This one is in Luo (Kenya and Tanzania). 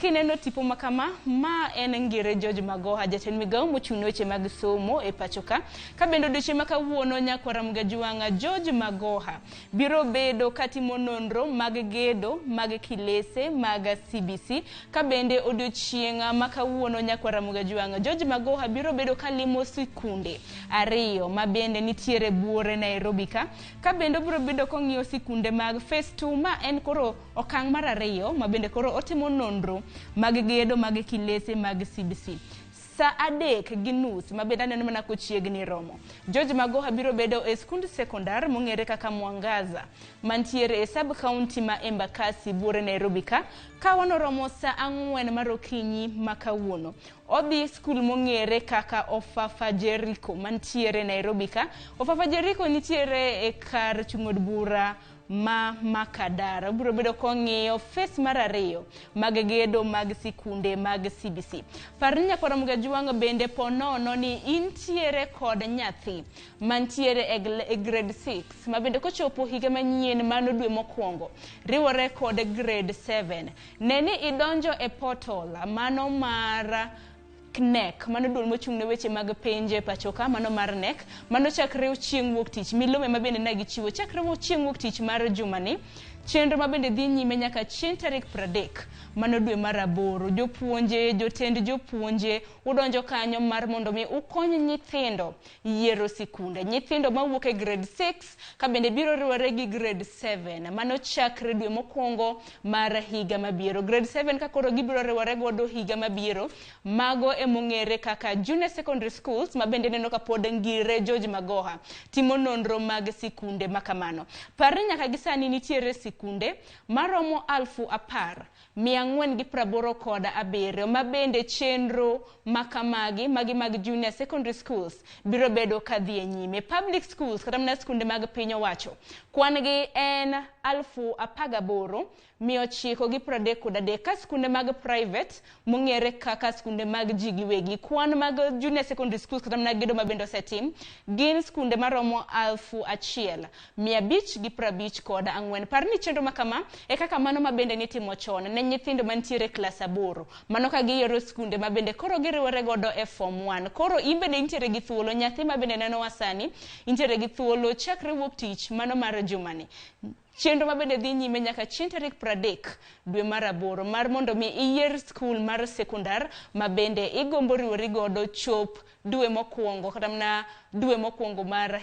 Kineno tipo ma kama, ma en Ngire George Magoha, jatend migawo mochung' ne weche mag somo e pacho ka. Ka bende odiochieng' ma kawuono nyakwar Ramogi Ajwang'a George Magoha biro bedo katimo nonro mag gedo mag kilese mag CBC. Ka bende odiochieng' ma kawuono nyakwar Ramogi Ajwang'a George Magoha biro bedo kalimo sikunde ariyo ma bende nitiere buore Nairobi ka. Ka bende obiro bedo kong'iyo sikunde mag phase 2 ma en koro Okang' mar ariyo ma bende koro otimo nonro mag gedo mag kilese mag CBC. Sa 3:30 ma bende aneno mana kochiegni romo. George Magoha biro bedo e skund sekondar mong'ere kaka Mwangaza mantiere e sub county ma Embakasi buore Nairobi ka ka wanoromo sa 4 mar okinyi ma kawuono. Odhi skul mong'ere kaka Ofafa Jericho mantiere Nairobi ka. Ofafa Jericho nitiere e kar chung' od bura ma Makadara. Obiro bedo kong'iyo fes mar ariyo mag gedo mag sikunde mag CBC. Par ni nyakwar Ramogi Ajwang' bende po nono ni intiere kod nyathi mantiere e grade 6 ma bende kochopo higa manyien mano dwe mokwongo riwore kod grade 7. Ne ni idonjo e portal mano mar KNEC, mano duol mochung' ne weche mag penj e pachoka, mano mar KNEC, mano chakre chieng' wuok tich, milome ma bende ne gichiwo chakre chieng' wuok tich mar jumani, chenro ma bende dhi nyime nyaka chieng' tarik 30, mano dwe mar aboro. Jopuonje, jotend jopuonje, udonjo kanyo mar mondo mi ukony nyithindo yiero sikunde. Nyithindo mawuok e grade 6 ka bende biro riwore gi grade 7, mano chakre dwe mokwongo mar higa mabiro. Grade 7 ka koro gibiro riwore godo higa mabiro, mago emong'ere kaka junior secondary schools ma bende neno ka pod Ngire George Magoha timo nonro mag sikunde ma kamano. Par ni nyaka gi sani nitiere sikunde maromo 10,487 ma bende chenro ma kamagi magi mag junior secondary schools biro bedo ka dhi e nyime. Public schools kata mana skunde mag piny owacho kwan gi en 18,933, ka skunde mag private mong'ere kaka skunde mag ji giwegi kwan mag junior secondary schools kata mana gedo ma bende osetim gin skunde maromo 1,554. Par ni chenro ma kama e kaka mano ma bende nitimo chon ne nyithindo mantiere klas 8, mano ka giyiero skunde ma bende koro giriwore godo e form 1. Koro in bende intiere gi thuolo, nyathi ma bende nenowa sani intiere gi thuolo chakre wuok tich mano mar jumani. Chenro ma bende dhi nyime nyaka chieng' tarik 30 dwe mar aboro mar mondo mi iyier skul mar sekondar ma bende igombo riwori godo chop dwe mokwongo kata mana dwe mokwongo mar